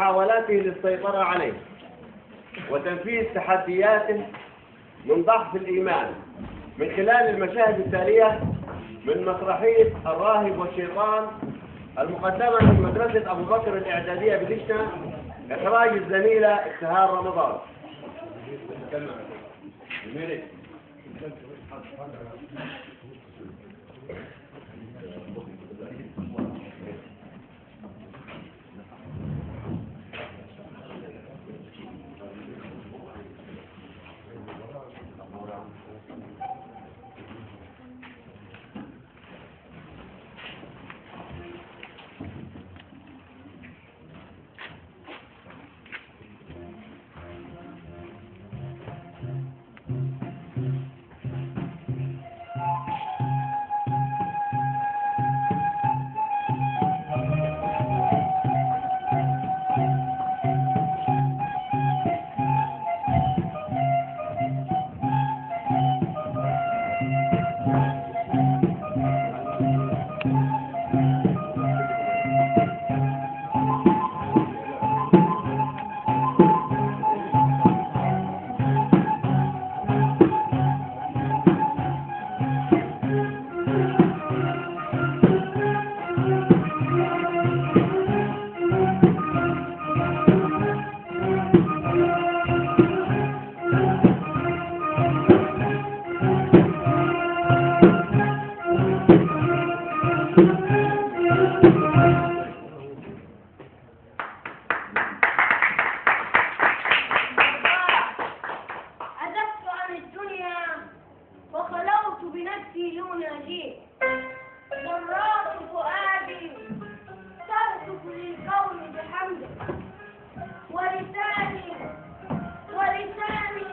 محاولاته للسيطرة عليه وتنفيذ تحدياته من ضعف الإيمان من خلال المشاهد التالية من مسرحية الراهب والشيطان المقدمة من مدرسة أبو بكر الإعدادية بدشنا، إخراج الزميلة ابتهال رمضان. بنفسي يناجيه ضرات فؤادي تهتف للكون بحمده ولساني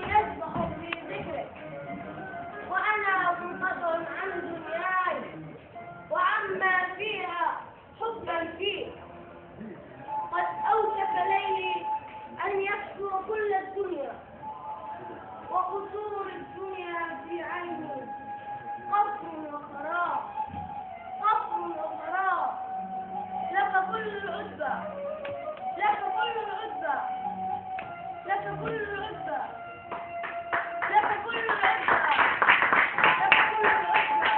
يسبح في ذكرك وأنا منقطع عن دنياي وعما فيها حبا فيه قد أوشك ليلي أن يكسر كل الدنيا وقصور الدنيا في عيني قصر وخراب لك كل العتبى لك كل العتبى لك كل العتبى لك كل العتبى لك كل العتبى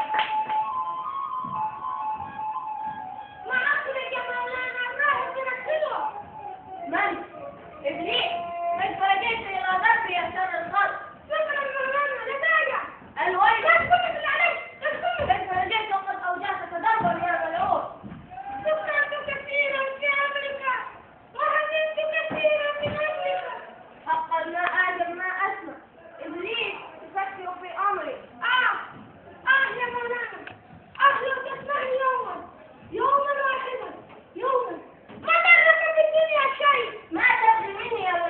ما عقلك يا مولانا الراهب تنفذه من؟ إبليس كيف رجعت إلى ضربي يا شر الخلق فكرا مولانا نتاجع الويل لا تكون بالله عليك كيف رجعت وقد أوجعتك ضربا يا ملعون سكرت كثيرا في أمرك وهزمت كثيرا من أمرك حقا ما آدم ما أسمع إبليس تفكر في أمري يا مولانا لو تسمعني يوما واحدا ما ضرك في الدنيا شيء ما تبغي مني يا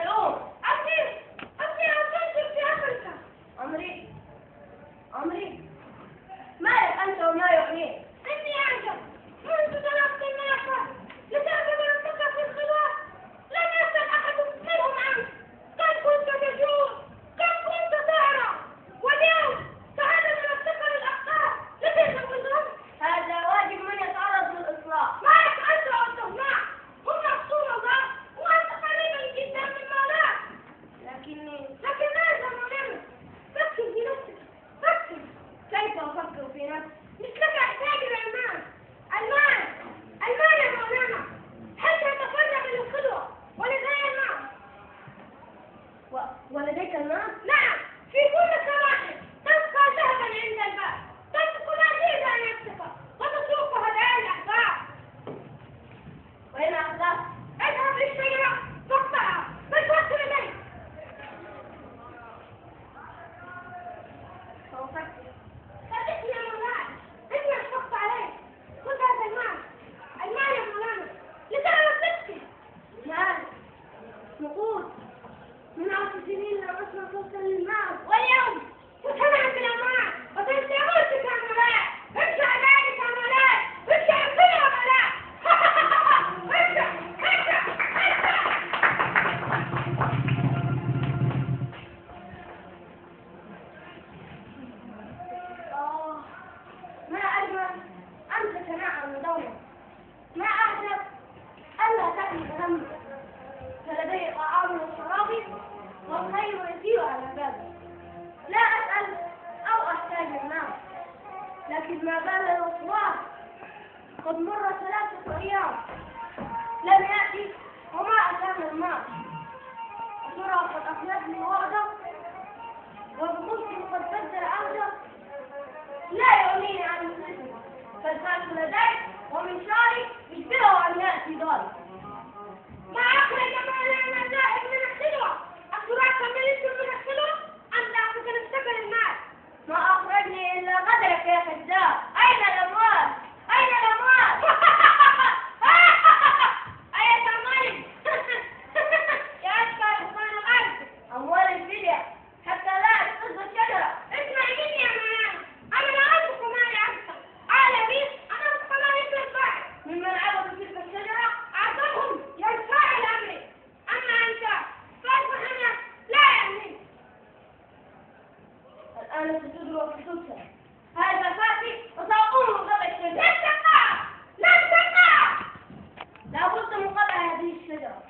ما بال الوسواس. قد مر 3 أيام لم يأتي وما أتانا الماء. أترى قد أخلفني وعده وبقلت قد بدل عهده. لا يغنيني عن مثله فالفات لدي ومن شاري يشبهه أن يأتي ضال. ما أخرج مولانا الذاهب من الخلوة. أتراك ملك من الخلوة أم تعطيك نفسك للناس؟ ما أخرجني إلا غدرك يا كذاب. أين الأموال؟ أين الأموال؟ أين الملك؟ يا أشقى حصان الأرض أموال الفدية حتى لا أسقط الشجرة. اسمعي مني يا مولانا، أنا لا أملك مالي عنك. عالمي أنا أبقى لا يملك البحر. ممن عبد تلك الشجرة أعطاهم ينفع الأمر. أما أنت فأصبحنا لا يعنيك. الآن ستدرك السلسلة. هذا فاتي وسأقوم بقطع الشجرة. لن تقع لن تقع. لا بد من قطع هذه الشجرة.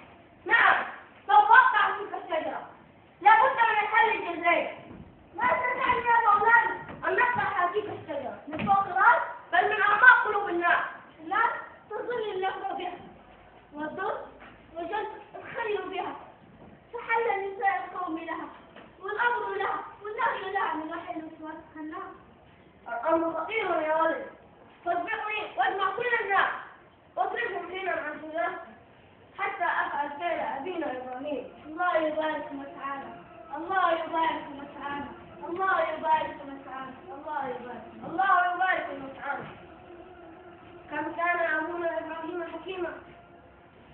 نعم سوف أقطع تلك الشجرة. لا بد من الحل الجذري. لا تسألني يا مولانا أن نقطع هذه الشجرة من فوق الأرض بل من أعماق قلوب الناس. لا تظل اللهو بها والضر وجد الخير بها. فحل نساء القوم لها والأمر لها والنهي لها من وحي الوسواس الخناس. الأمر خطير يا ولد. صدقني واجمع كل الناس واصرفهم حينا عن شجرة حتى أفعل فعل أبينا إبراهيم. الله يبارك وتعالى. الله يبارك وتعالى. الله يبارك وتعالى. الله يبارك. الله يبارك وتعالى. كم كان أبونا إبراهيم حكيما.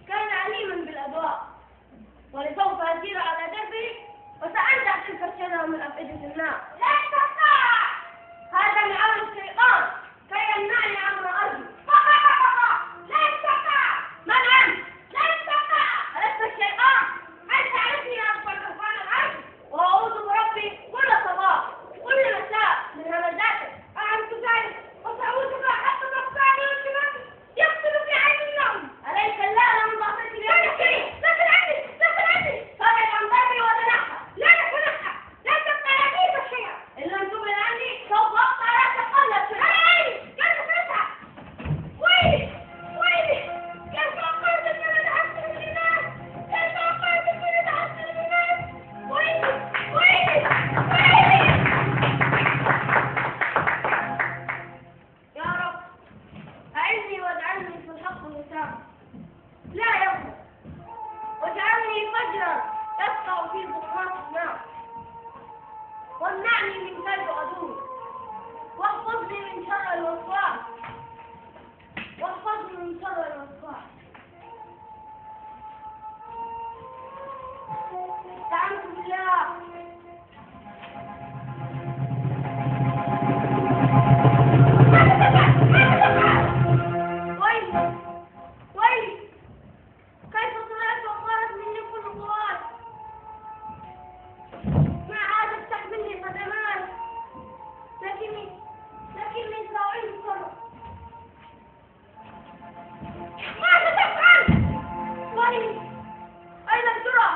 كان عليما بالأدواء. ولسوف أسير على دربه وسأنزع تلك الشجرة من أفئدة النار. لا تستطيع. هذا من عمل الشيطان كي يمنعني عن أرضي. لا يستطيع. من أنت؟ لا يستطيع. ألست الشيطان؟ هل تعرفني أكبر كفران الأرض؟ وأعوذ بربي كل صباح وكل مساء من همزاتك. أعلمت ذلك وسأعوذ بك حتى تقطعني وانتباهي يقتل في عين النوم. أليس الله من ضعفتك لأنك لكن عندي فابعد عن ضربي وتنحى. لا تتنحى. لا تبقى هذه الشيء. إن لم تبعد عني سوف أقطع رأسك قبل الشيء. كيف تسعى؟ ويلي ويلي كيف أقرت أن أتحسن من الناس؟ كيف أقرت أن أتحسن من الناس؟ ويلي ويلي ويلي. يا رب أعني واجعلني في الحق وسام لا يغفر، واجعلني فجرا يسطع في ظلمات النار، وامنعني من كيد عدوي، واحفظني من شر الوسواس، واحفظني من شر الوسواس. استعنت بالله. ويلي ويلي كيف طلعت وصارت مني كل القوات. ما عادت تحملني قدمان لكني سأعيد الصبر. ماذا تفعل؟ ويلي أين الجرأة؟